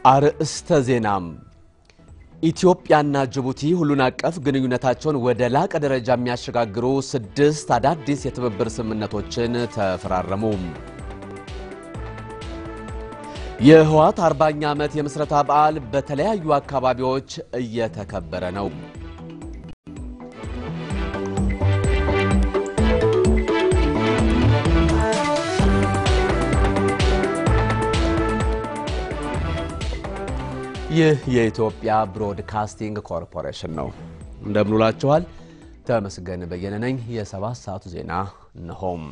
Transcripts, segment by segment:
አርእስተ ዜናም ኢትዮጵያና ጅቡቲ ሁሉን አቀፍ ግንኙነታቸውን ወደ ላቀ ደረጃ የሚያሸጋግሩ 6 አዳዲስ የትብብር ስምምነቶችን ተፈራረሙ። የህወሓት 40ኛ ዓመት የምስረታ በዓል በተለያዩ አካባቢዎች እየተከበረ ነው። ይህ የኢትዮጵያ ብሮድካስቲንግ ኮርፖሬሽን ነው። እንደምን ውላችኋል? ተመስገን በየነ ነኝ። የሰባት ሰዓቱ ዜና እነሆም።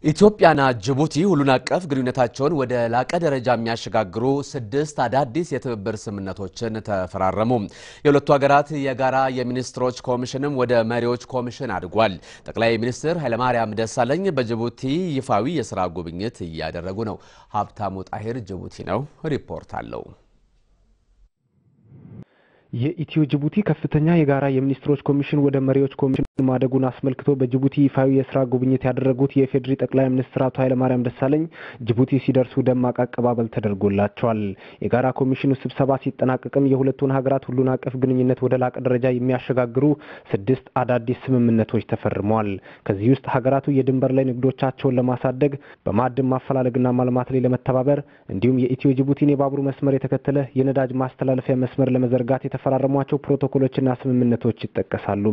ኢትዮጵያና ጅቡቲ ሁሉን አቀፍ ግንኙነታቸውን ወደ ላቀ ደረጃ የሚያሸጋግሩ 6 አዳዲስ የትብብር ስምምነቶችን ተፈራረሙ። የሁለቱ ሀገራት የጋራ የሚኒስትሮች ኮሚሽንም ወደ መሪዎች ኮሚሽን አድጓል። ጠቅላይ ሚኒስትር ኃይለማርያም ደሳለኝ በጅቡቲ ይፋዊ የስራ ጉብኝት እያደረጉ ነው። ሀብታሙ ጣሂር ጅቡቲ ነው፣ ሪፖርት አለው። የኢትዮ ጅቡቲ ከፍተኛ የጋራ የሚኒስትሮች ኮሚሽን ወደ መሪዎች ኮሚሽን ማደጉን አስመልክቶ በጅቡቲ ይፋዊ የስራ ጉብኝት ያደረጉት የኢፌዴሪ ጠቅላይ ሚኒስትር አቶ ኃይለማርያም ደሳለኝ ጅቡቲ ሲደርሱ ደማቅ አቀባበል ተደርጎላቸዋል። የጋራ ኮሚሽኑ ስብሰባ ሲጠናቀቅም የሁለቱን ሀገራት ሁሉን አቀፍ ግንኙነት ወደ ላቀ ደረጃ የሚያሸጋግሩ 6 አዳዲስ ስምምነቶች ተፈርመዋል። ከዚህ ውስጥ ሀገራቱ የድንበር ላይ ንግዶቻቸውን ለማሳደግ፣ በማዕድን ማፈላለግና ማልማት ላይ ለመተባበር እንዲሁም የኢትዮ ጅቡቲን የባቡር መስመር የተከተለ የነዳጅ ማስተላለፊያ መስመር ለመዘርጋት የተፈራረሟቸው ፕሮቶኮሎችና ስምምነቶች ይጠቀሳሉ።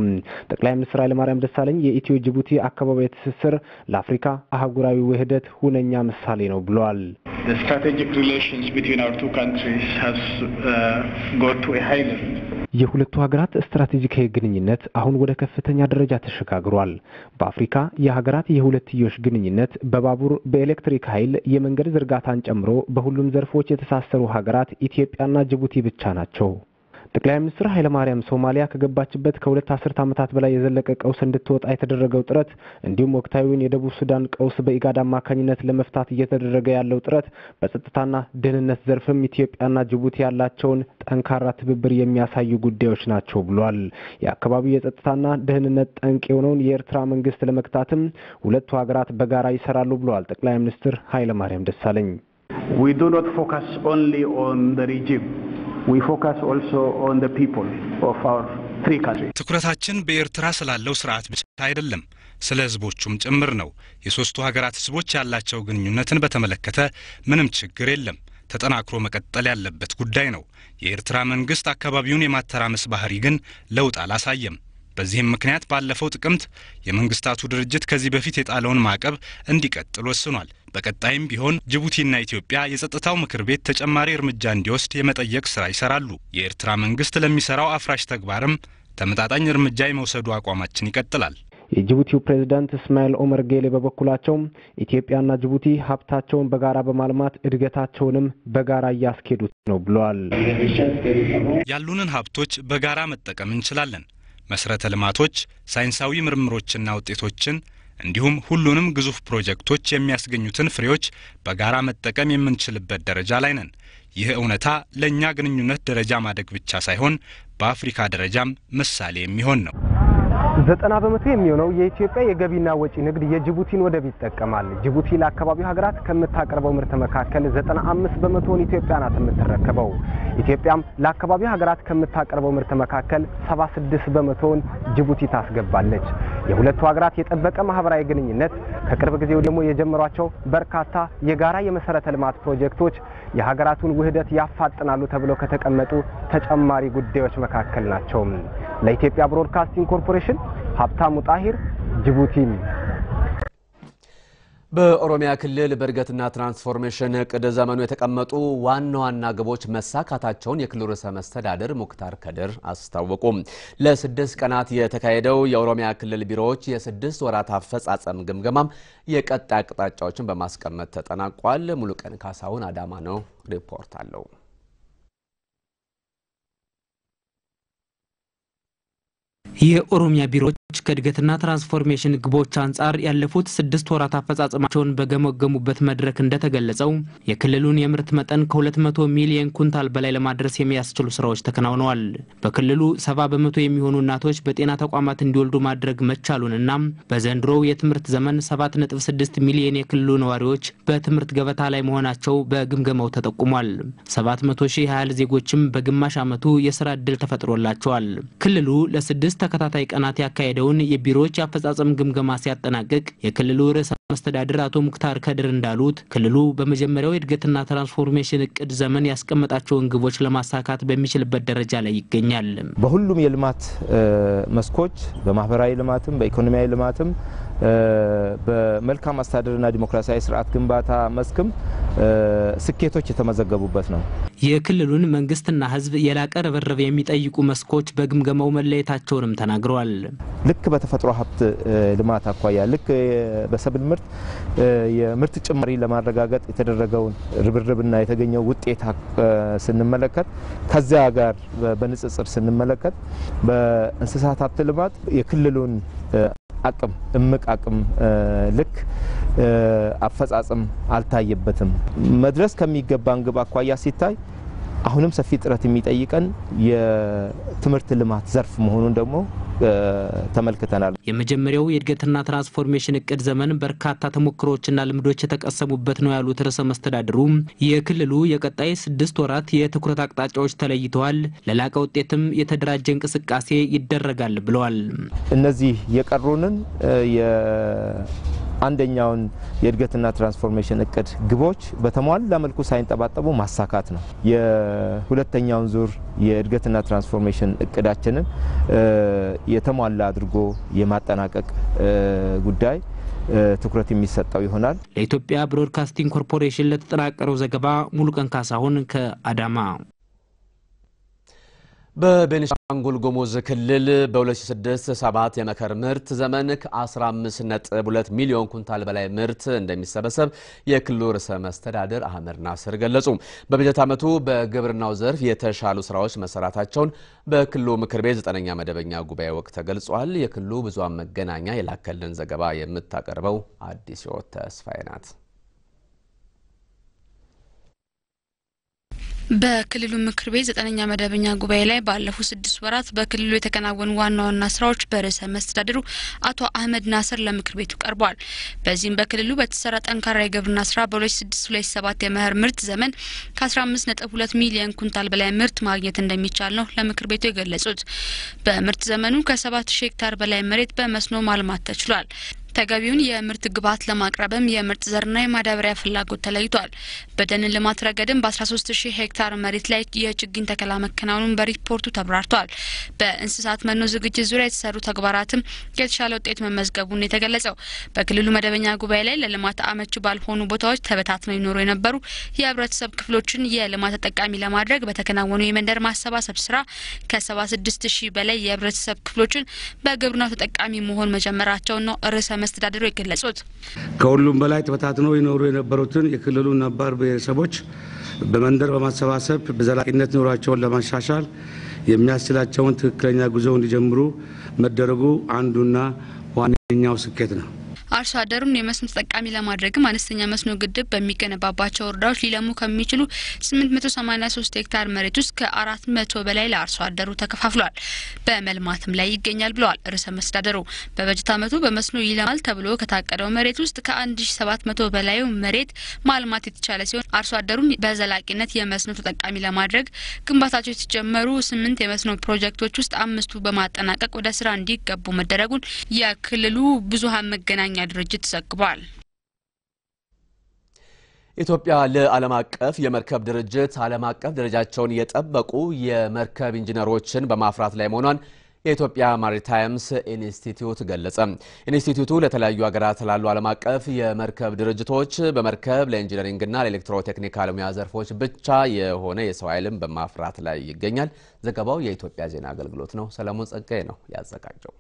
ጠቅላይ ሚኒስትር ኃይለማርያም ደሳለኝ የኢትዮ ጅቡቲ አካባቢያዊ ትስስር ለአፍሪካ አህጉራዊ ውህደት ሁነኛ ምሳሌ ነው ብለዋል። The strategic relations between our two countries has got to a high level. የሁለቱ ሀገራት ስትራቴጂካዊ ግንኙነት አሁን ወደ ከፍተኛ ደረጃ ተሸጋግሯል። በአፍሪካ የሀገራት የሁለትዮሽ ግንኙነት በባቡር፣ በኤሌክትሪክ ኃይል፣ የመንገድ ዝርጋታን ጨምሮ በሁሉም ዘርፎች የተሳሰሩ ሀገራት ኢትዮጵያና ጅቡቲ ብቻ ናቸው። ጠቅላይ ሚኒስትር ኃይለማርያም ሶማሊያ ከገባችበት ከ2 አስርት ዓመታት በላይ የዘለቀ ቀውስ እንድትወጣ የተደረገው ጥረት እንዲሁም ወቅታዊውን የደቡብ ሱዳን ቀውስ በኢጋድ አማካኝነት ለመፍታት እየተደረገ ያለው ጥረት በጸጥታና ደህንነት ዘርፍም ኢትዮጵያና ጅቡቲ ያላቸውን ጠንካራ ትብብር የሚያሳዩ ጉዳዮች ናቸው ብሏል። የአካባቢው የጸጥታና ደህንነት ጠንቅ የሆነውን የኤርትራ መንግስት ለመግታትም ሁለቱ ሀገራት በጋራ ይሰራሉ ብለዋል ጠቅላይ ሚኒስትር ኃይለማርያም ደሳለኝ። We do not focus only on the regime. We focus also on the people of our three countries. ትኩረታችን በኤርትራ ስላለው ስርዓት ብቻ አይደለም፣ ስለ ህዝቦቹም ጭምር ነው። የሶስቱ ሀገራት ህዝቦች ያላቸው ግንኙነትን በተመለከተ ምንም ችግር የለም። ተጠናክሮ መቀጠል ያለበት ጉዳይ ነው። የኤርትራ መንግስት አካባቢውን የማተራመስ ባህሪ ግን ለውጥ አላሳየም። በዚህም ምክንያት ባለፈው ጥቅምት የመንግስታቱ ድርጅት ከዚህ በፊት የጣለውን ማዕቀብ እንዲቀጥል ወስኗል። በቀጣይም ቢሆን ጅቡቲና ኢትዮጵያ የጸጥታው ምክር ቤት ተጨማሪ እርምጃ እንዲወስድ የመጠየቅ ስራ ይሰራሉ። የኤርትራ መንግስት ለሚሰራው አፍራሽ ተግባርም ተመጣጣኝ እርምጃ የመውሰዱ አቋማችን ይቀጥላል። የጅቡቲው ፕሬዝዳንት እስማኤል ኦመር ጌሌ በበኩላቸው ኢትዮጵያና ጅቡቲ ሀብታቸውን በጋራ በማልማት እድገታቸውንም በጋራ እያስኬዱት ነው ብለዋል። ያሉንን ሀብቶች በጋራ መጠቀም እንችላለን። መሰረተ ልማቶች፣ ሳይንሳዊ ምርምሮችና ውጤቶችን እንዲሁም ሁሉንም ግዙፍ ፕሮጀክቶች የሚያስገኙትን ፍሬዎች በጋራ መጠቀም የምንችልበት ደረጃ ላይ ነን። ይህ እውነታ ለእኛ ግንኙነት ደረጃ ማደግ ብቻ ሳይሆን በአፍሪካ ደረጃም ምሳሌ የሚሆን ነው። 90% የሚሆነው የኢትዮጵያ የገቢና ወጪ ንግድ የጅቡቲን ወደብ ይጠቀማል። ጅቡቲ ለአካባቢው ሀገራት ከምታቀርበው ምርት መካከል 95%ውን ኢትዮጵያ ናት የምትረከበው። ኢትዮጵያም ለአካባቢው ሀገራት ከምታቀርበው ምርት መካከል 76%ውን ጅቡቲ ታስገባለች። የሁለቱ ሀገራት የጠበቀ ማህበራዊ ግንኙነት ከቅርብ ጊዜው ደግሞ የጀመሯቸው በርካታ የጋራ የመሰረተ ልማት ፕሮጀክቶች የሀገራቱን ውህደት ያፋጥናሉ ተብለው ከተቀመጡ ተጨማሪ ጉዳዮች መካከል ናቸው። ለኢትዮጵያ ብሮድካስቲንግ ኮርፖሬሽን ሀብታሙ ጣሂር፣ ጅቡቲ። በኦሮሚያ ክልል በእድገትና ትራንስፎርሜሽን እቅድ ዘመኑ የተቀመጡ ዋና ዋና ግቦች መሳካታቸውን የክልሉ ርዕሰ መስተዳድር ሙክታር ከድር አስታወቁ። ለ6 ቀናት የተካሄደው የኦሮሚያ ክልል ቢሮዎች የ6 ወራት አፈጻጸም ግምገማም የቀጣይ አቅጣጫዎችን በማስቀመጥ ተጠናቋል። ሙሉቀን ካሳሁን አዳማ ነው፣ ሪፖርት አለው። የኦሮሚያ ቢሮዎች ከእድገትና ትራንስፎርሜሽን ግቦች አንጻር ያለፉት 6 ወራት አፈጻጸማቸውን በገመገሙበት መድረክ እንደተገለጸው የክልሉን የምርት መጠን ከ200 ሚሊዮን ኩንታል በላይ ለማድረስ የሚያስችሉ ስራዎች ተከናውነዋል። በክልሉ 70% የሚሆኑ እናቶች በጤና ተቋማት እንዲወልዱ ማድረግ መቻሉንና በዘንድሮው የትምህርት ዘመን 7.6 ሚሊዮን የክልሉ ነዋሪዎች በትምህርት ገበታ ላይ መሆናቸው በግምገማው ተጠቁሟል። 700 ሺህ ያህል ዜጎችም በግማሽ ዓመቱ የስራ ዕድል ተፈጥሮላቸዋል። ክልሉ ለስድስት ተከታታይ ቀናት ያካሄደውን የቢሮዎች አፈጻጸም ግምገማ ሲያጠናቅቅ የክልሉ ርዕሰ መስተዳድር አቶ ሙክታር ከድር እንዳሉት ክልሉ በመጀመሪያው የእድገትና ትራንስፎርሜሽን እቅድ ዘመን ያስቀመጣቸውን ግቦች ለማሳካት በሚችልበት ደረጃ ላይ ይገኛል። በሁሉም የልማት መስኮች በማህበራዊ ልማትም፣ በኢኮኖሚያዊ ልማትም፣ በመልካም አስተዳደርና ዲሞክራሲያዊ ስርዓት ግንባታ መስክም ስኬቶች የተመዘገቡበት ነው። የክልሉን መንግስትና ህዝብ የላቀ ርብርብ የሚጠይቁ መስኮች በግምገማው መለየታቸውንም ተናግረዋል። ልክ በተፈጥሮ ሀብት ልማት አኳያ፣ ልክ በሰብል ምርት የምርት ጭማሪ ለማረጋገጥ የተደረገውን ርብርብና የተገኘው ውጤት ስንመለከት፣ ከዚያ ጋር በንጽጽር ስንመለከት በእንስሳት ሀብት ልማት የክልሉን አቅም እምቅ አቅም ልክ አፈጻጸም አልታየበትም። መድረስ ከሚገባን ግብ አኳያ ሲታይ አሁንም ሰፊ ጥረት የሚጠይቀን የትምህርት ልማት ዘርፍ መሆኑን ደግሞ ተመልክተናል። የመጀመሪያው የእድገትና ትራንስፎርሜሽን እቅድ ዘመን በርካታ ተሞክሮዎችና ልምዶች የተቀሰሙበት ነው ያሉት ርዕሰ መስተዳድሩ የክልሉ የቀጣይ 6 ወራት የትኩረት አቅጣጫዎች ተለይተዋል፣ ለላቀ ውጤትም የተደራጀ እንቅስቃሴ ይደረጋል ብለዋል። እነዚህ የቀሩንን የአንደኛውን የእድገትና ትራንስፎርሜሽን እቅድ ግቦች በተሟላ መልኩ ሳይንጠባጠቡ ማሳካት ነው። የሁለተኛውን ዙር የእድገትና ትራንስፎርሜሽን እቅዳችንን የተሟላ አድርጎ የማጠናቀቅ ጉዳይ ትኩረት የሚሰጠው ይሆናል። ለኢትዮጵያ ብሮድካስቲንግ ኮርፖሬሽን ለተጠናቀረው ዘገባ ሙሉቀን ካሳሁን ከአዳማ። በቤኒሻንጉል ጉሙዝ ክልል በ2006-7 የመኸር ምርት ዘመን ከ15.2 ሚሊዮን ኩንታል በላይ ምርት እንደሚሰበሰብ የክልሉ ርዕሰ መስተዳድር አህመድ ናስር ገለጹ። በበጀት ዓመቱ በግብርናው ዘርፍ የተሻሉ ስራዎች መሰራታቸውን በክልሉ ምክር ቤት 9ኛ መደበኛ ጉባኤ ወቅት ተገልጿል። የክልሉ ብዙኃን መገናኛ የላከልን ዘገባ የምታቀርበው አዲስ ሕይወት ተስፋዬ ናት። በክልሉ ምክር ቤት 9ኛ መደበኛ ጉባኤ ላይ ባለፉት 6 ወራት በክልሉ የተከናወኑ ዋና ዋና ስራዎች በርዕሰ መስተዳድሩ አቶ አህመድ ናስር ለምክር ቤቱ ቀርቧል። በዚህም በክልሉ በተሰራ ጠንካራ የግብርና ስራ በ2006-2007 የመኸር ምርት ዘመን ከ15.2 ሚሊዮን ኩንታል በላይ ምርት ማግኘት እንደሚቻል ነው ለምክር ቤቱ የገለጹት። በምርት ዘመኑ ከ7000 ሄክታር በላይ መሬት በመስኖ ማልማት ተችሏል። ተገቢውን የምርት ግብዓት ለማቅረብም የምርጥ ዘርና የማዳበሪያ ፍላጎት ተለይቷል። በደን ልማት ረገድም በ13,000 ሄክታር መሬት ላይ የችግኝ ተከላ መከናወኑን በሪፖርቱ ተብራርቷል። በእንስሳት መኖ ዝግጅት ዙሪያ የተሰሩ ተግባራትም የተሻለ ውጤት መመዝገቡን የተገለጸው። በክልሉ መደበኛ ጉባኤ ላይ ለልማት አመች ባልሆኑ ቦታዎች ተበታትነው ይኖሩ የነበሩ የህብረተሰብ ክፍሎችን የልማት ተጠቃሚ ለማድረግ በተከናወኑ የመንደር ማሰባሰብ ስራ ከ76,000 በላይ የህብረተሰብ ክፍሎችን በግብርናው ተጠቃሚ መሆን መጀመራቸውን ነው ርዕሰ መስተዳድሩ የገለጹት። ከሁሉም በላይ ተበታትነው ይኖሩ የነበሩትን የክልሉ ነባር ብሔረሰቦች በመንደር በማሰባሰብ በዘላቂነት ኑሯቸውን ለማሻሻል የሚያስችላቸውን ትክክለኛ ጉዞ እንዲጀምሩ መደረጉ አንዱና ዋነኛው ስኬት ነው። አርሶ አደሩን የመስኖ ተጠቃሚ ለማድረግም አነስተኛ መስኖ ግድብ በሚገነባባቸው ወረዳዎች ሊለሙ ከሚችሉ 883 ሄክታር መሬት ውስጥ ከ400 በላይ ለአርሶ አደሩ ተከፋፍሏል፣ በመልማትም ላይ ይገኛል ብለዋል ርዕሰ መስተዳድሩ። በበጀት ዓመቱ በመስኖ ይለማል ተብሎ ከታቀደው መሬት ውስጥ ከ1700 በላይ መሬት ማልማት የተቻለ ሲሆን አርሶ አደሩን በዘላቂነት የመስኖ ተጠቃሚ ለማድረግ ግንባታቸው የተጀመሩ 8 የመስኖ ፕሮጀክቶች ውስጥ 5ቱ በማጠናቀቅ ወደ ስራ እንዲገቡ መደረጉን የክልሉ ብዙኃን መገናኛ ድርጅት ዘግቧል። ኢትዮጵያ ለዓለም አቀፍ የመርከብ ድርጅት ዓለም አቀፍ ደረጃቸውን የጠበቁ የመርከብ ኢንጂነሮችን በማፍራት ላይ መሆኗን የኢትዮጵያ ማሪታይምስ ኢንስቲትዩት ገለጸ። ኢንስቲትዩቱ ለተለያዩ ሀገራት ላሉ ዓለም አቀፍ የመርከብ ድርጅቶች በመርከብ ለኢንጂነሪንግና ለኤሌክትሮቴክኒካል ሙያ ዘርፎች ብቻ የሆነ የሰው ኃይልን በማፍራት ላይ ይገኛል። ዘገባው የኢትዮጵያ ዜና አገልግሎት ነው። ሰለሞን ጸጋዬ ነው ያዘጋጀው።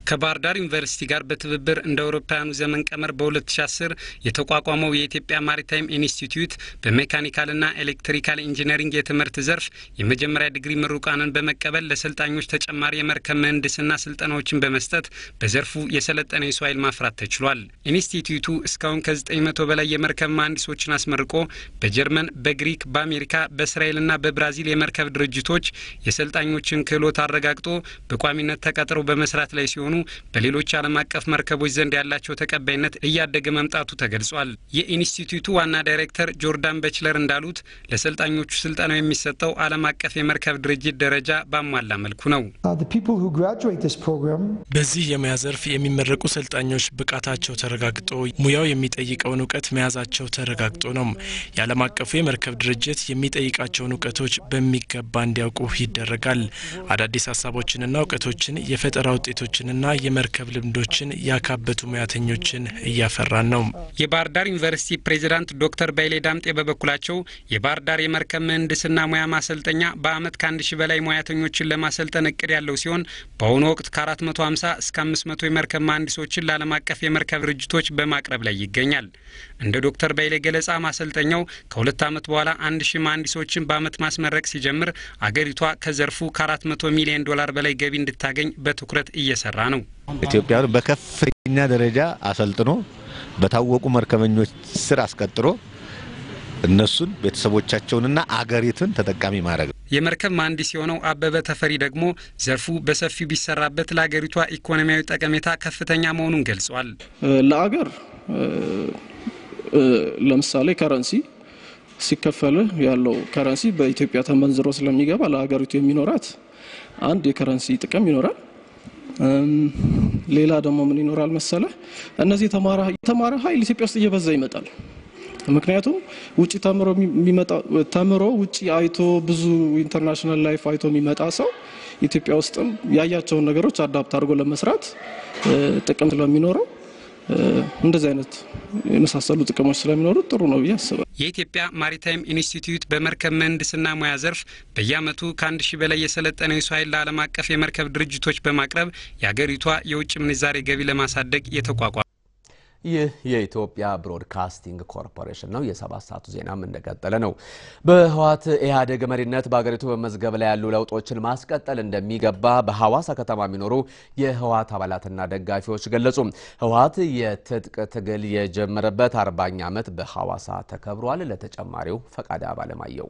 ከባህር ዳር ዩኒቨርሲቲ ጋር በትብብር እንደ አውሮፓውያኑ ዘመን ቀመር በ2010 የተቋቋመው የኢትዮጵያ ማሪታይም ኢንስቲትዩት በሜካኒካልና ኤሌክትሪካል ኢንጂነሪንግ የትምህርት ዘርፍ የመጀመሪያ ዲግሪ ምሩቃንን በመቀበል ለሰልጣኞች ተጨማሪ የመርከብ ምህንድስና ስልጠናዎችን በመስጠት በዘርፉ የሰለጠነ የሰው ኃይል ማፍራት ተችሏል። ኢንስቲትዩቱ እስካሁን ከ900 በላይ የመርከብ መሀንዲሶችን አስመርቆ በጀርመን፣ በግሪክ፣ በአሜሪካ፣ በእስራኤልና በብራዚል የመርከብ ድርጅቶች የሰልጣኞችን ክህሎት አረጋግጦ በቋሚነት ተቀጥረው በመስራት ላይ ሲሆኑ በሌሎች ዓለም አቀፍ መርከቦች ዘንድ ያላቸው ተቀባይነት እያደገ መምጣቱ ተገልጿል። የኢንስቲትዩቱ ዋና ዳይሬክተር ጆርዳን በችለር እንዳሉት ለሰልጣኞቹ ስልጠናው የሚሰጠው ዓለም አቀፍ የመርከብ ድርጅት ደረጃ ባሟላ መልኩ ነው። በዚህ የሙያ ዘርፍ የሚመረቁ ሰልጣኞች ብቃታቸው ተረጋግጦ ሙያው የሚጠይቀውን እውቀት መያዛቸው ተረጋግጦ ነው። የዓለም አቀፉ የመርከብ ድርጅት የሚጠይቃቸውን እውቀቶች በሚገባ እንዲያውቁ ይደረጋል። አዳዲስ ሀሳቦችንና እውቀቶችን፣ የፈጠራ ውጤቶችንና የመርከብ ልምዶችን ያካበቱ ሙያተኞችን እያፈራን ነው። የባህር ዳር ዩኒቨርሲቲ ፕሬዚዳንት ዶክተር ባይሌ ዳምጤ በበኩላቸው የባህር ዳር የመርከብ ምህንድስና ሙያ ማሰልጠኛ በአመት ከ1000 በላይ ሙያተኞችን ለማሰልጠን እቅድ ያለው ሲሆን በአሁኑ ወቅት ከ450 እስከ 500 የመርከብ መሀንዲሶችን ለዓለም አቀፍ የመርከብ ድርጅቶች በማቅረብ ላይ ይገኛል። እንደ ዶክተር ባይሌ ገለጻ ማሰልጠኛው ከ2 አመት በኋላ 1000 መሀንዲሶችን በአመት ማስመረቅ ሲጀምር አገሪቷ ከዘርፉ ከ400 ሚሊዮን ዶላር በላይ ገቢ እንድታገኝ በትኩረት እየሰራ ነው። ኢትዮጵያን በከፍተኛ ደረጃ አሰልጥኖ በታወቁ መርከበኞች ስር አስቀጥሮ እነሱን ቤተሰቦቻቸውንና አገሪቱን ተጠቃሚ ማድረግ ነው። የመርከብ መሀንዲስ የሆነው አበበ ተፈሪ ደግሞ ዘርፉ በሰፊው ቢሰራበት ለአገሪቷ ኢኮኖሚያዊ ጠቀሜታ ከፍተኛ መሆኑን ገልጿል። ለአገር ለምሳሌ currency ሲከፈል ያለው currency በኢትዮጵያ ተመንዝሮ ስለሚገባ ለአገሪቱ የሚኖራት አንድ የ currency ጥቅም ይኖራል። ሌላ ደግሞ ምን ይኖራል መሰለ፣ እነዚህ የተማረ ኃይል ኢትዮጵያ ውስጥ እየበዛ ይመጣል። ምክንያቱም ውጪ ተምሮ የሚመጣ ተምሮ ውጪ አይቶ ብዙ international life አይቶ የሚመጣ ሰው ኢትዮጵያ ውስጥም ያያቸውን ነገሮች adapt አድርጎ ለመስራት ጥቅም ስለሚኖረው እንደዚህ አይነት የመሳሰሉ ጥቅሞች ስለሚኖሩ ጥሩ ነው ብዬ አስባለሁ። የኢትዮጵያ ማሪታይም ኢንስቲትዩት በመርከብ ምህንድስና ሙያ ዘርፍ በየአመቱ ከ1000 በላይ የሰለጠነ የሰው ኃይል ለዓለም አቀፍ የመርከብ ድርጅቶች በማቅረብ የአገሪቷ የውጭ ምንዛሬ ገቢ ለማሳደግ የተቋቋመ። ይህ የኢትዮጵያ ብሮድካስቲንግ ኮርፖሬሽን ነው። የሰባት ሰዓቱ ዜናም እንደቀጠለ ነው። በህወሓት ኢህአዴግ መሪነት በአገሪቱ በመዝገብ ላይ ያሉ ለውጦችን ማስቀጠል እንደሚገባ በሐዋሳ ከተማ የሚኖሩ የህወሓት አባላትና ደጋፊዎች ገለጹ። ህወሓት የትጥቅ ትግል የጀመረበት 40ኛ ዓመት በሐዋሳ ተከብሯል። ለተጨማሪው ፈቃደ አባለማየሁ።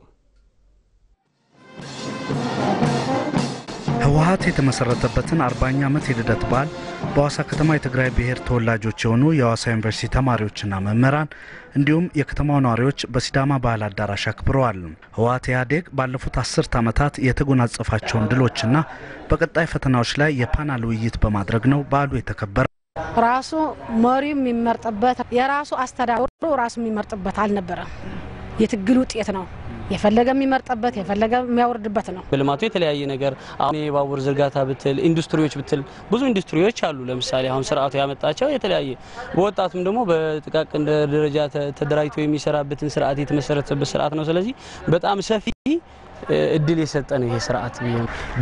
ህወሓት የተመሰረተበትን 40ኛ ዓመት የልደት በዓል በሐዋሳ ከተማ የትግራይ ብሔር ተወላጆች የሆኑ የሐዋሳ ዩኒቨርሲቲ ተማሪዎችና መምህራን እንዲሁም የከተማው ነዋሪዎች በሲዳማ ባህል አዳራሽ አክብረዋል። ህወሓት ኢህአዴግ ባለፉት 10 ዓመታት የተጎናጸፋቸውን ድሎችና በቀጣይ ፈተናዎች ላይ የፓናል ውይይት በማድረግ ነው በዓሉ የተከበረው። ራሱ መሪው የሚመርጥበት የራሱ አስተዳደሩ ራሱ የሚመርጥበት አልነበረም። የትግል ውጤት ነው። የፈለገ የሚመርጥበት የፈለገ የሚያወርድበት ነው። በልማቱ የተለያየ ነገር አሁን የባቡር ዝርጋታ ብትል ኢንዱስትሪዎች ብትል ብዙ ኢንዱስትሪዎች አሉ። ለምሳሌ አሁን ስርዓቱ ያመጣቸው የተለያየ በወጣቱም ደግሞ በጥቃቅን ደረጃ ተደራጅቶ የሚሰራበትን ስርዓት የተመሰረተበት ስርዓት ነው። ስለዚህ በጣም ሰፊ እድል የሰጠ ነው ይሄ ስርዓት።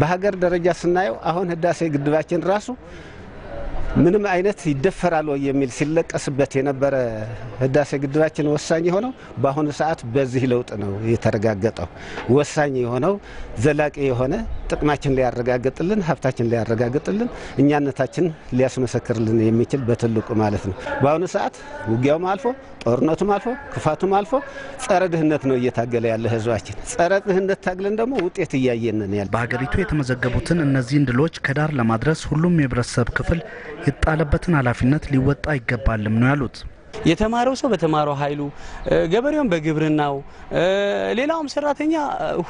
በሀገር ደረጃ ስናየው አሁን ህዳሴ ግድባችን ራሱ ምንም አይነት ይደፈራል ወይ የሚል ሲለቀስበት የነበረ ህዳሴ ግድባችን ወሳኝ የሆነው በአሁኑ ሰዓት በዚህ ለውጥ ነው የተረጋገጠው። ወሳኝ የሆነው ዘላቂ የሆነ ጥቅማችን ሊያረጋግጥልን፣ ሀብታችን ሊያረጋግጥልን፣ እኛነታችን ሊያስመሰክርልን የሚችል በትልቁ ማለት ነው። በአሁኑ ሰዓት ውጊያውም አልፎ ጦርነቱም አልፎ ክፋቱም አልፎ ጸረ ድህነት ነው እየታገለ ያለ ህዝባችን። ጸረ ድህነት ታግለን ደግሞ ውጤት እያየንን ያለ። በሀገሪቱ የተመዘገቡትን እነዚህን ድሎች ከዳር ለማድረስ ሁሉም የህብረተሰብ ክፍል የጣለበትን ኃላፊነት ሊወጣ ይገባልም ነው ያሉት። የተማረው ሰው በተማረው ኃይሉ፣ ገበሬውም በግብርናው፣ ሌላውም ሰራተኛ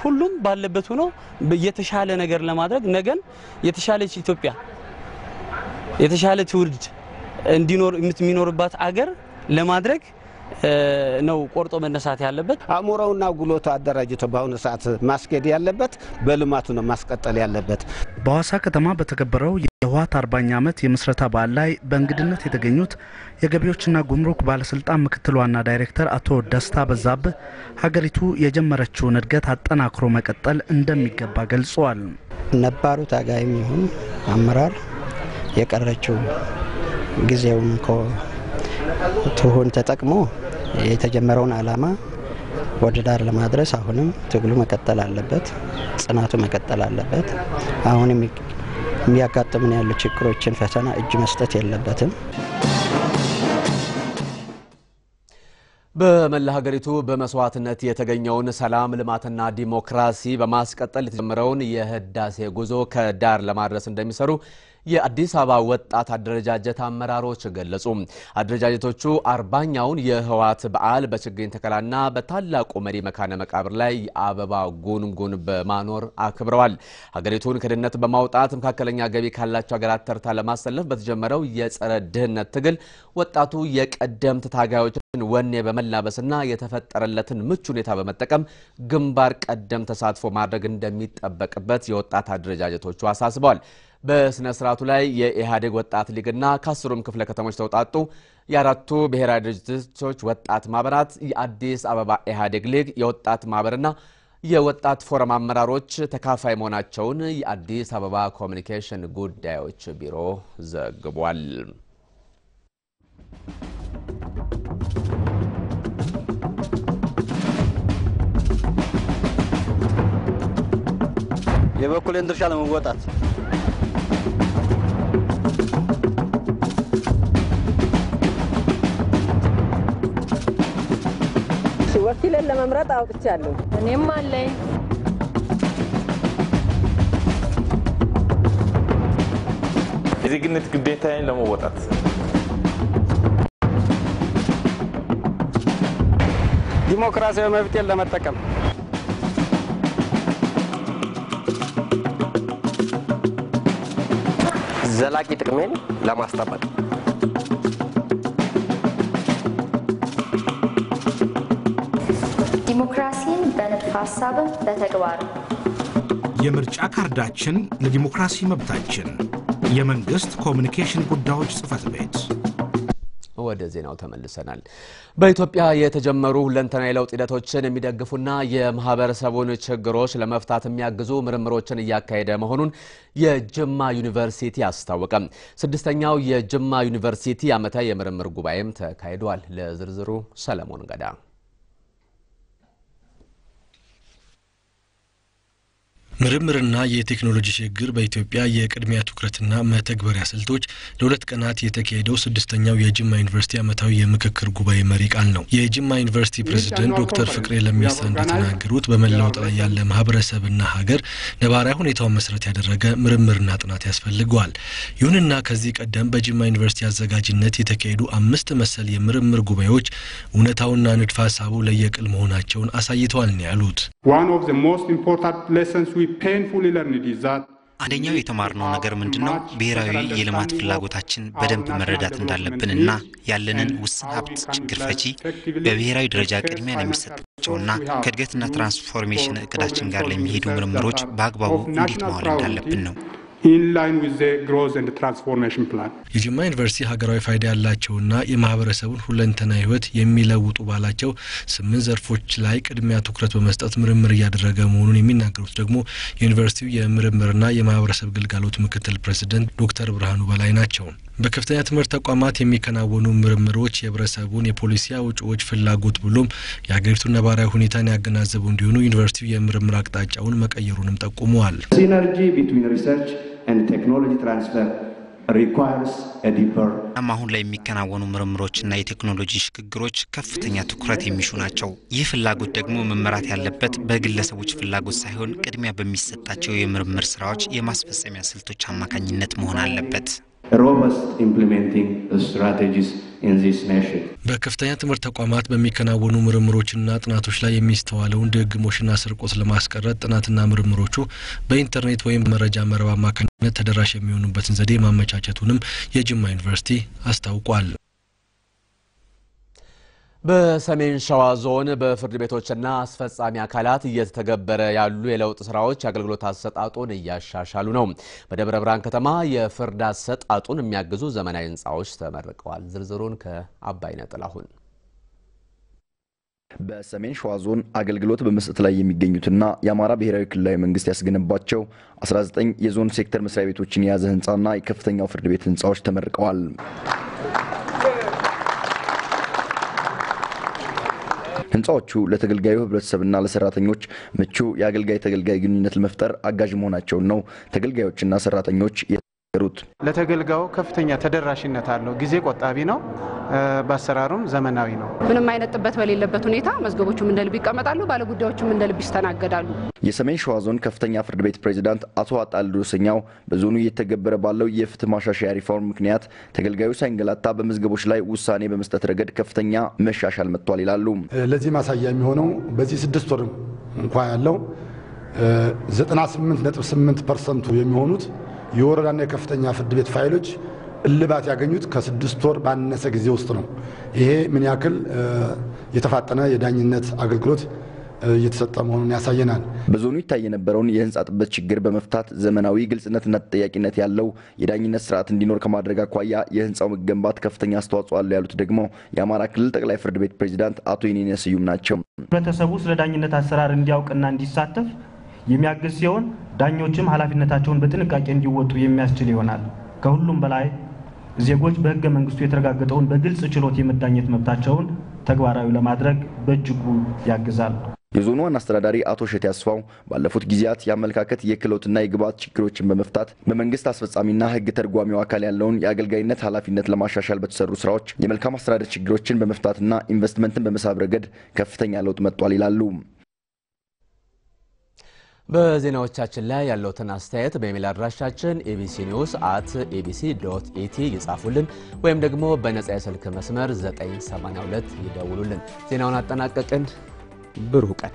ሁሉም ባለበት ሆኖ የተሻለ ነገር ለማድረግ ነገን የተሻለች ኢትዮጵያ የተሻለ ትውልድ እንዲኖር የሚኖርባት አገር ለማድረግ ነው ቆርጦ መነሳት ያለበት። አእምሮውና ጉልበቱ አደራጅቶ በአሁኑ ሰዓት ማስኬድ ያለበት በልማቱ ነው ማስቀጠል ያለበት። በሐዋሳ ከተማ በተከበረው የህወሓት 40ኛ ዓመት የምስረታ በዓል ላይ በእንግድነት የተገኙት የገቢዎችና ጉምሩክ ባለስልጣን ምክትል ዋና ዳይሬክተር አቶ ደስታ በዛብህ ሀገሪቱ የጀመረችውን እድገት አጠናክሮ መቀጠል እንደሚገባ ገልጸዋል። ነባሩ ታጋይም ይሁን አመራር የቀረችው ጊዜውን ትሁን ተጠቅሞ የተጀመረውን ዓላማ ወደ ዳር ለማድረስ አሁንም ትግሉ መቀጠል አለበት፣ ጽናቱ መቀጠል አለበት። አሁንም የሚያጋጥሙን ያሉ ችግሮችን ፈተና እጅ መስጠት የለበትም። በመላ ሀገሪቱ በመስዋዕትነት የተገኘውን ሰላም፣ ልማትና ዲሞክራሲ በማስቀጠል የተጀመረውን የህዳሴ ጉዞ ከዳር ለማድረስ እንደሚሰሩ የአዲስ አበባ ወጣት አደረጃጀት አመራሮች ገለጹ። አደረጃጀቶቹ 40ኛውን የህወሓት በዓል በችግኝ ተከላና በታላቁ መሪ መካነ መቃብር ላይ የአበባ ጉንጉን በማኖር አክብረዋል። ሀገሪቱን ከድህነት በማውጣት መካከለኛ ገቢ ካላቸው ሀገራት ተርታ ለማሰለፍ በተጀመረው የጸረ ድህነት ትግል ወጣቱ የቀደምት ታጋዮችን ወኔ በመላበስና የተፈጠረለትን ምቹ ሁኔታ በመጠቀም ግንባር ቀደም ተሳትፎ ማድረግ እንደሚጠበቅበት የወጣት አደረጃጀቶቹ አሳስበዋል። በስነ ስርዓቱ ላይ የኢህአዴግ ወጣት ሊግና ከ10ሩም ክፍለ ከተሞች ተውጣጡ የአራቱ ብሔራዊ ድርጅቶች ወጣት ማህበራት፣ የአዲስ አበባ ኢህአዴግ ሊግ የወጣት ማህበርና የወጣት ፎረም አመራሮች ተካፋይ መሆናቸውን የአዲስ አበባ ኮሚኒኬሽን ጉዳዮች ቢሮ ዘግቧል። የበኩሌን ድርሻ ለመወጣት ወኪልን ለመምረጥ አውጥቻለሁ። እኔም አለኝ። የዜግነት ግዴታዬን ለመወጣት ዲሞክራሲያዊ መብቴን ለመጠቀም ዘላቂ ጥቅሜን ለማስጠበቅ ዲሞክራሲን በንድፈ ሀሳብም በተግባር የምርጫ ካርዳችን ለዲሞክራሲ መብታችን። የመንግስት ኮሚኒኬሽን ጉዳዮች ጽህፈት ቤት። ወደ ዜናው ተመልሰናል። በኢትዮጵያ የተጀመሩ ሁለንተናዊ የለውጥ ሂደቶችን የሚደግፉና የማህበረሰቡን ችግሮች ለመፍታት የሚያግዙ ምርምሮችን እያካሄደ መሆኑን የጅማ ዩኒቨርሲቲ አስታወቀ። 6ኛው የጅማ ዩኒቨርሲቲ ዓመታዊ የምርምር ጉባኤም ተካሂዷል። ለዝርዝሩ ሰለሞን ገዳ። ምርምርና የቴክኖሎጂ ሽግግር በኢትዮጵያ የቅድሚያ ትኩረትና መተግበሪያ ስልቶች ለሁለት ቀናት የተካሄደው 6ኛው የጅማ ዩኒቨርሲቲ ዓመታዊ የምክክር ጉባኤ መሪ ቃል ነው። የጅማ ዩኒቨርሲቲ ፕሬዝዳንት ዶክተር ፍቅሬ ለሚሳ እንደተናገሩት በመለወጥ ላይ ያለ ማህበረሰብና ሀገር ነባራዊ ሁኔታውን መሰረት ያደረገ ምርምርና ጥናት ያስፈልገዋል። ይሁንና ከዚህ ቀደም በጅማ ዩኒቨርሲቲ አዘጋጅነት የተካሄዱ 5 መሰል የምርምር ጉባኤዎች እውነታውና ንድፈ ሀሳቡ ለየቅል መሆናቸውን አሳይተዋል ነው ያሉት። One of the most important lessons we painfully learned is that አንደኛው የተማርነው ነገር ምንድነው? ብሔራዊ የልማት ፍላጎታችን በደንብ መረዳት እንዳለብንና ያለንን ውስን ሀብት ችግር ፈቺ በብሔራዊ ደረጃ ቅድሚያ ለሚሰጣቸውና ከእድገትና ትራንስፎርሜሽን እቅዳችን ጋር ለሚሄዱ ምርምሮች በአግባቡ እንዴት ማዋል እንዳለብን ነው። in line with the growth and transformation plan. የጅማ ዩኒቨርሲቲ ሀገራዊ ፋይዳ ያላቸውና የማህበረሰቡን ሁለንተና ህይወት የሚለውጡ ባላቸው 8 ዘርፎች ላይ ቅድሚያ ትኩረት በመስጠት ምርምር እያደረገ መሆኑን የሚናገሩት ደግሞ የዩኒቨርሲቲው የምርምርና የማህበረሰብ ግልጋሎት ምክትል ፕሬዝዳንት ዶክተር ብርሃኑ በላይ ናቸው። በከፍተኛ ትምህርት ተቋማት የሚከናወኑ ምርምሮች የህብረተሰቡን የፖሊሲ አውጪዎች ፍላጎት ብሎም የሀገሪቱን ነባራዊ ሁኔታን ያገናዘቡ እንዲሆኑ ዩኒቨርሲቲው የምርምር አቅጣጫውን መቀየሩንም ጠቁመዋል። Synergy between research and technology transfer requires a deeper አሁን ላይ የሚከናወኑ ምርምሮችና የቴክኖሎጂ ሽግግሮች ከፍተኛ ትኩረት የሚሹ ናቸው። ይህ ፍላጎት ደግሞ መመራት ያለበት በግለሰቦች ፍላጎት ሳይሆን ቅድሚያ በሚሰጣቸው የምርምር ስራዎች የማስፈጸሚያ ስልቶች አማካኝነት መሆን አለበት። robust implementing strategies in this nation. በከፍተኛ ትምህርት ተቋማት በሚከናወኑ ምርምሮችና ጥናቶች ላይ የሚስተዋለውን ድግግሞሽና ስርቆት ለማስቀረት ጥናትና ምርምሮቹ በኢንተርኔት ወይም መረጃ መረብ አማካኝነት ተደራሽ የሚሆኑበትን ዘዴ ማመቻቸቱንም የጅማ ዩኒቨርሲቲ አስታውቋል። በሰሜን ሸዋ ዞን በፍርድ ቤቶችና አስፈጻሚ አካላት እየተተገበረ ያሉ የለውጥ ስራዎች አገልግሎት አሰጣጡን እያሻሻሉ ነው። በደብረ ብርሃን ከተማ የፍርድ አሰጣጡን የሚያግዙ ዘመናዊ ህንፃዎች ተመርቀዋል። ዝርዝሩን ከአባይነህ ጥላሁን። በሰሜን ሸዋ ዞን አገልግሎት በመስጠት ላይ የሚገኙትና የአማራ ብሔራዊ ክልላዊ መንግስት ያስገነባቸው 19 የዞን ሴክተር መስሪያ ቤቶችን የያዘ ህንፃና የከፍተኛው ፍርድ ቤት ህንፃዎች ተመርቀዋል። ህንፃዎቹ ለተገልጋዩ ህብረተሰብና ለሰራተኞች ምቹ የአገልጋይ ተገልጋይ ግንኙነት ለመፍጠር አጋዥ መሆናቸውን ነው ተገልጋዮችና ሰራተኞች የተናገሩት። ለተገልጋዩ ከፍተኛ ተደራሽነት አለው። ጊዜ ቆጣቢ ነው። በአሰራሩም ዘመናዊ ነው። ምንም አይነት ጥበት በሌለበት ሁኔታ መዝገቦቹም እንደ ልብ ይቀመጣሉ፣ ባለጉዳዮቹም እንደ ልብ ይስተናገዳሉ። የሰሜን ሸዋ ዞን ከፍተኛ ፍርድ ቤት ፕሬዝዳንት አቶ አጣልዶ ሰኛው በዞኑ እየተገበረ ባለው የፍትህ ማሻሻያ ሪፎርም ምክንያት ተገልጋዩ ሳይንገላታ በመዝገቦች ላይ ውሳኔ በመስጠት ረገድ ከፍተኛ መሻሻል መጥቷል ይላሉ። ለዚህ ማሳያ የሚሆነው በዚህ 6 ወር እንኳ ያለው 98.8% የሚሆኑት የወረዳና የከፍተኛ ፍርድ ቤት ፋይሎች እልባት ያገኙት ከ6 ወር ባነሰ ጊዜ ውስጥ ነው። ይሄ ምን ያክል የተፋጠነ የዳኝነት አገልግሎት እየተሰጠ መሆኑን ያሳየናል። በዞኑ ይታይ የነበረውን የህንፃ ጥበት ችግር በመፍታት ዘመናዊ ግልጽነትና ተጠያቂነት ያለው የዳኝነት ስርዓት እንዲኖር ከማድረግ አኳያ የህንፃው መገንባት ከፍተኛ አስተዋጽኦ አለው ያሉት ደግሞ የአማራ ክልል ጠቅላይ ፍርድ ቤት ፕሬዚዳንት አቶ የኔነ ስዩም ናቸው። ህብረተሰቡ ስለ ዳኝነት አሰራር እንዲያውቅና እንዲሳተፍ የሚያግዝ ሲሆን ዳኞችም ኃላፊነታቸውን በጥንቃቄ እንዲወጡ የሚያስችል ይሆናል። ከሁሉም በላይ ዜጎች በህገ መንግስቱ የተረጋገጠውን በግልጽ ችሎት የመዳኘት መብታቸውን ተግባራዊ ለማድረግ በእጅጉ ያግዛል። የዞኑ ዋና አስተዳዳሪ አቶ ሸቴ አስፋው ባለፉት ጊዜያት የአመለካከት የክህሎትና የግብዓት ችግሮችን በመፍታት በመንግስት አስፈጻሚና ህግ ተርጓሚው አካል ያለውን የአገልጋይነት ኃላፊነት ለማሻሻል በተሰሩ ስራዎች የመልካም አስተዳደር ችግሮችን በመፍታትና ኢንቨስትመንትን በመሳብ ረገድ ከፍተኛ ለውጥ መጥቷል ይላሉ። በዜናዎቻችን ላይ ያለውትን አስተያየት በኢሜል አድራሻችን ebcnews@ebc.et ይጻፉልን ወይም ደግሞ በነጻ የስልክ መስመር 982 ይደውሉልን። ዜናውን አጠናቀቅን። ብሩህ ቀን።